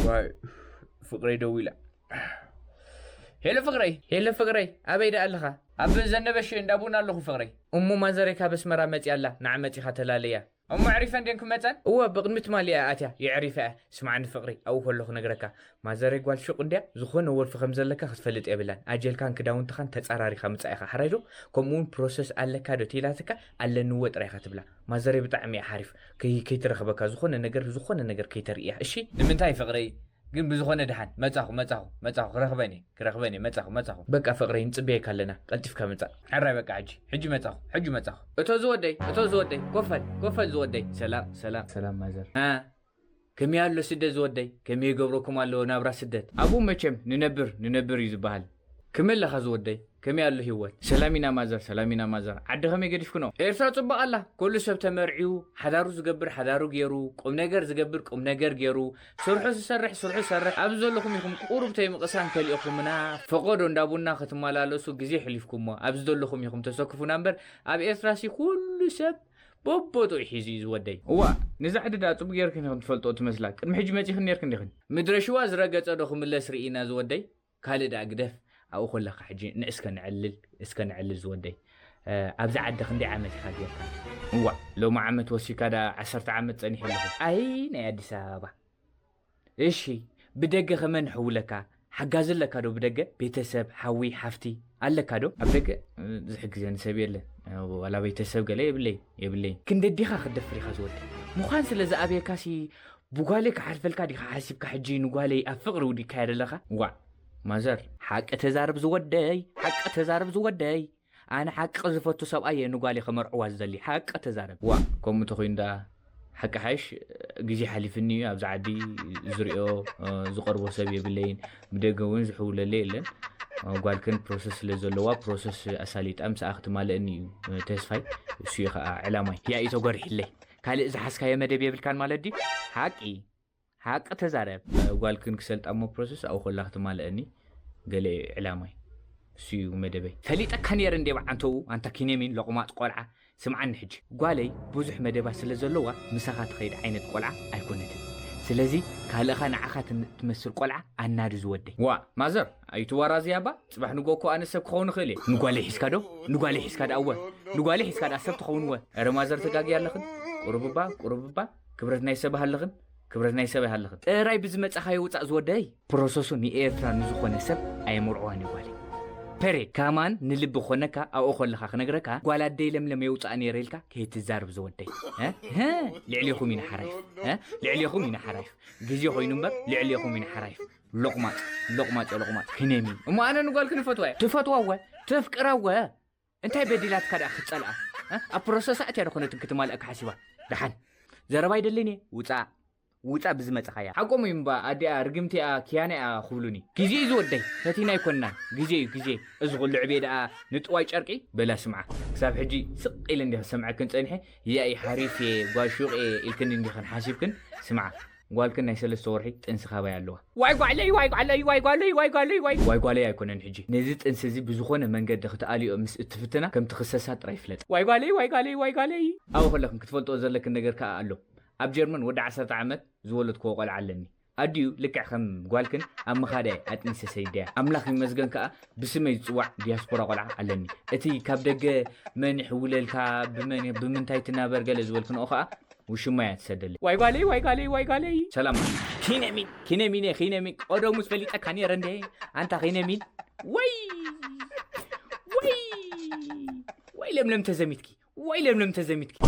ዋይ፣ ፍቅረይ ደዊላ። ሄሎ ፍቅረይ፣ ሄሎ ፍቅረይ፣ ኣበይ ደኣ ኣለኻ? ኣብ ዘነበሽ እንዳ ቡና ኣለኹ ፍቅረይ። እሞ ማዘረይ ካብ ኣስመራ መጺኣ ኣላ፣ ንዓ መጺኻ ተላለያ። እሞ ኣዕሪፈ እንድየን ክመጸን? እወ፣ ብቕድሚ ትማሊ እያ ኣትያ፣ የዕሪፈ እያ። ስማዕኒ ፍቅሪ፣ ኣብኡ ከለኹ ነግረካ። ማዘረይ ጓል ሹቕ እንድያ፣ ዝኾነ ወልፊ ከም ዘለካ ክትፈልጥ የብላን። ኣጀልካን ክዳውንትኻን ተጻራሪኻ ምጻእ ኢኻ፣ ሓራይ ዶ? ከምኡ እውን ፕሮሰስ ኣለካ ዶ ተይላትካ፣ ኣለኒ እወ ጥራይ ኢኻ ትብላ። ማዘረይ ብጣዕሚ እያ ሓሪፍ፣ ከይ-፣ ከይትረኽበካ፣ ዝኾነ ነገር፣ ዝኾነ ነገር ከይተርእያ፣ እሺ? ንምንታይ ፍቅረይ? ግን ብዝኾነ ደሓን፣ መጻኹ፣ መጻኹ፣ መጻኹ፣ ክረኽበን እየ፣ ክረኽበን እየ፣ መጻኹ፣ መጻኹ። በቃ ፍቅረይ፣ ንጽበየካ ኣለና፣ ቀልጢፍካ ምጻእ። ሕራይ በቃ፣ ሕጂ፣ ሕጂ መጻኹ፣ ሕጂ መጻኹ። እቶ ዝወደይ፣ እቶ ዝወደይ፣ ኮፈል፣ ኮፈል ዝወደይ። ሰላም፣ ሰላም። ሰላም ማዘር። እ፣ ከመይ ኣሎ ስደት ዝወደይ? ከመይ ይገብረኩም ኣሎ ናብራ ስደት? ኣብኡ መቸም ንነብር፣ ንነብር እዩ ዝበሃል። ከመይ ኣለኻ ዝወደይ? ከመይ ኣሎ ህይወት? ሰላም ኢና ማዘር፣ ሰላም ኢና ማዘር። ዓዲ ከመይ ገዲፍክኖ? ኤርትራ ጽቡቕ ኣላ። ኩሉ ሰብ ተመርዕዩ፣ ሓዳሩ ዝገብር ሓዳሩ ገይሩ፣ ቁም ነገር ዝገብር ቁም ነገር ገይሩ፣ ስርሑ ዝሰርሕ ስርሑ ዝሰርሕ። ኣብዚ ዘለኹም ኢኹም ቁሩብ ተይምቕሳን ከሊእኹምና። ፈቐዶ እንዳ ቡና ክትመላለሱ ግዜ ሕሊፍኩሞ። ኣብዚ ዘለኹም ኢኹም ተሰክፉና እምበር፣ ኣብ ኤርትራሲ ኩሉ ሰብ በቦትኡ ሒዙ እዩ ዝወደይ። እዋ፣ ነዛ ዓዲ ደኣ ጽቡቕ ጌርክን ኢኽን ትፈልጥኦ ትመስላ። ቅድሚ ሕጂ መጺኽን ኔርክን ዲኽን? ምድረ ሽዋ ዝረገጸ ዶ ክምለስ ርኢና ዝወደይ? ካልእ ደኣ ግደፍ፣ ኣብኡ ከለኻ ሕጂ ንእስከ ንዕልል፣ እስከ ንዕልል ዝወደይ። እ፣ ኣብዚ ዓዲ ክንደይ ዓመት ኢኻ ጌርካ? እዋ፣ ሎሚ ዓመት ወሲካ ደኣ ዓሰርተ ዓመት ጸኒሐ ኣለኹ። ኣይ፣ ናይ ኣዲስ ኣበባ። እሺ፣ ብደገ ከመን ይሕውለካ? ሓጋዚ ኣለካ ዶ ብደገ? ቤተሰብ፣ ሓዊ፣ ሓፍቲ ኣለካ ዶ? ኣብ ደገ፣ እ፣ ዝሕግዘኒ ሰብ የለን። ዋላ ቤተሰብ ገለ የብለይ፣ የብለይ። ክንደይ ዲኻ ክትደፍር ኢኻ ዝወደይ? ምዃን ስለ ዝኣብየካሲ ብጓለይ ክሓልፈልካ ዲኻ ሓሲብካ ሕጂ ንጓለይ ኣብ ፍቕሪ ውዲካያ ዘለኻ? ዋዕ፣ ማዘር፣ ሓቂ ተዛረብ ዝወደይ፣ ሓቂ ተዛረብ ዝወደይ። ኣነ ሓቂ ዝፈቱ ሰብኣይ እየ ንጓለይ ከመርዕዋ ዝደሊ። ሓቂ ተዛረብ። ዋዕ፣ ከምኡ ተኾይኑ ደኣ ሓቂ ሓይሽ፣ ግዜ ሓሊፍኒ እዩ። ኣብዚ ዓዲ ዝርእዮ፣ እ፣ ዝቐርቦ ሰብ የብለይን። ብደገ እውን ዝሕውለለይ የለን። እ፣ ጓልክን ፕሮሰስ ስለ ዘለዋ፣ ፕሮሰስ ኣሳሊጣ ምስኣ ክትማልእኒ እዩ፣ እ፣ ተስፋይ። እሱ እዩ ኸዓ ዕላማይ። ያኢ ተጎሪሕለይ። ካልእ ዝሓዝካዮ መደብ የብልካን ማለት ድዩ? ሓቂ። ሓቂ ተዛረብ። እ፣ ጓልክን ክሰልጣ እሞ ፕሮሰስ ኣብኡ ከላ ክትማልእኒ ገለ እዩ ዕላማይ። እሱ እዩ መደበይ። ፈሊጠካ ነይረ እንዴ ብዓንተኡ፣ ኣንታ ኪነሚን ሎቕማጽ ቆልዓ። ስምዓኒ ሕጂ። ጓለይ ብዙሕ መደባት ስለ ዘለዋ ምሳኻ ትኸይድ ዓይነት ቆልዓ ኣይኮነትን። ስለዚ ካልእኻ ንዓኻ ትም-፣ ትመስል ቆልዓ ኣናዲ ዝወደይ። ዋ፣ ማዘር፣ ኣይትዋራዝያ እባ። ጽባሕ ንግሆ እኮ ኣነ ሰብ ክኸውን እኽእል እየ። ንጓለይ ሒዝካ ዶ? ንጓለይ ሒዝካ ደኣ እወ። ንጓለይ ሒዝካ ደኣ ሰብ ትኸውን እወ። ኧረ ማዘር ተጋግያ ኣለኽን። ቁሩብ እባ፣ ቁሩብ እባ። ክብረት ናይ ሰብ ኣለኽን። ክብረት ናይ ሰብ ኣይሃልኽን። ጥራይ ብዝመጻኻዮ ውጻእ ዝወደይ። ፕሮሰሱ ንኤርትራ ንዝኾነ ሰብ ኣየምርዕዋን እዩ ጓለይ። ፔሬድ። ከማን ንልቢ ክኾነካ ኣብኡ ከለኻ ክነግረካ፣ ጓል ኣደይ ለምለም የውጻእ ነይረ ኢልካ ከይትዛረብ ዝወደይ። እ? እ? ልዕሌኹም ኢና ሓራይፍ። እ? ልዕሌኹም ኢና ሓራይፍ። ግዜ ኮይኑ እምበር ልዕሌኹም ኢና ሓራይፍ። ሎቕማጽ፣ ሎቕማጽ፣ ሎቕማጽ። ክነሚ። እሞ ኣነ ንጓልኪ ንፈትዋ እየ። ትፈትዋ እወ፣ ተፍቅራ እወ። እንታይ በዲላትካ ደኣ ክትጸልኣ? እ? ኣብ ፕሮሰሳ እትያ ደኾነትን ክትማልኣካ ሓሲባ። ደሓን። ዘረባ ኣይደልን እየ። ውጻእ። ውጻእ ብዝመጻኻያ። ሓቆም እዩ እምባ፣ ኣዲኣ ርግምቲኣ ክያነኣ ክብሉኒ። ግዜ እዩ ዝወደይ፣ ፈቲና ኣይኮንናን። ግዜ እዩ፣ ግዜ። እዚ ኩሉ ዕብየ ደኣ ንጥዋይ ጨርቂ? በላ ስምዓ። ክሳብ ሕጂ ስቕ ኢለ እንዲኺ ሰምዐክን ጸኒሐ፣ ያኢ ሓሪፍ እየ፣ ጓል ሹቕ እየ ኢልክኒ እንዲኽን ሓሲብክን? ስምዓ፣ ጓልክን ናይ ሰለስተ ወርሒ ጥንሲ ካባይ ኣለዋ። ዋይ ጓዕለይ፣ ዋይ ጓዕለይ፣ ዋይ ጓዕለይ፣ ዋይ ጓዕለይ፣ ዋይ። ዋይ ጓለይ ኣይኮነን ሕጂ። ነዚ ጥንሲ እዚ ብዝኾነ መንገዲ ክትኣልዮ ምስ እትፍትና፣ ከም ትኽሰሳ ጥራይ ፍለጥ። ዋይ ጓለይ፣ ዋይ ጓለይ፣ ዋይ ጓለይ። ኣብኡ ከለኽን ክትፈልጥኦ ዘለክን ነገር ከኣ ኣሎ። ኣብ ጀርመን ወዲ ዓሰርተ ዓመት ዝወለድክዎ ቆልዓ ኣለኒ። ኣዲኡ ልክዕ ከም ጓልክን ኣብ ምኻዳ እየ ኣጥኒሰ ሰይደያ። ኣምላኽ ይመስገን ከኣ ብስመይ ዝጽዋዕ ዲያስፖራ ቆልዓ ኣለኒ። እቲ ካብ ደገ መን ይሕውለልካ፣ ብመን፣ ብምንታይ ትናበር ገለ ዝበልክንኦ ከኣ ውሽማ እያ ትሰደለይ። ዋይ ጓለይ፣ ዋይ ጓለይ፣ ዋይ ጓለይ። ሰላም። ኪነሚን፣ ኪነሚን እየ፣ ኪነሚን። ቀደሙስ ፈሊጠካ ነይረ እንዴ? ኣንታ ኪነሚን። ወይ! ወይ! ወይ ለምለም ተዘሚትኪ። ወይ ለምለም ተዘሚትኪ።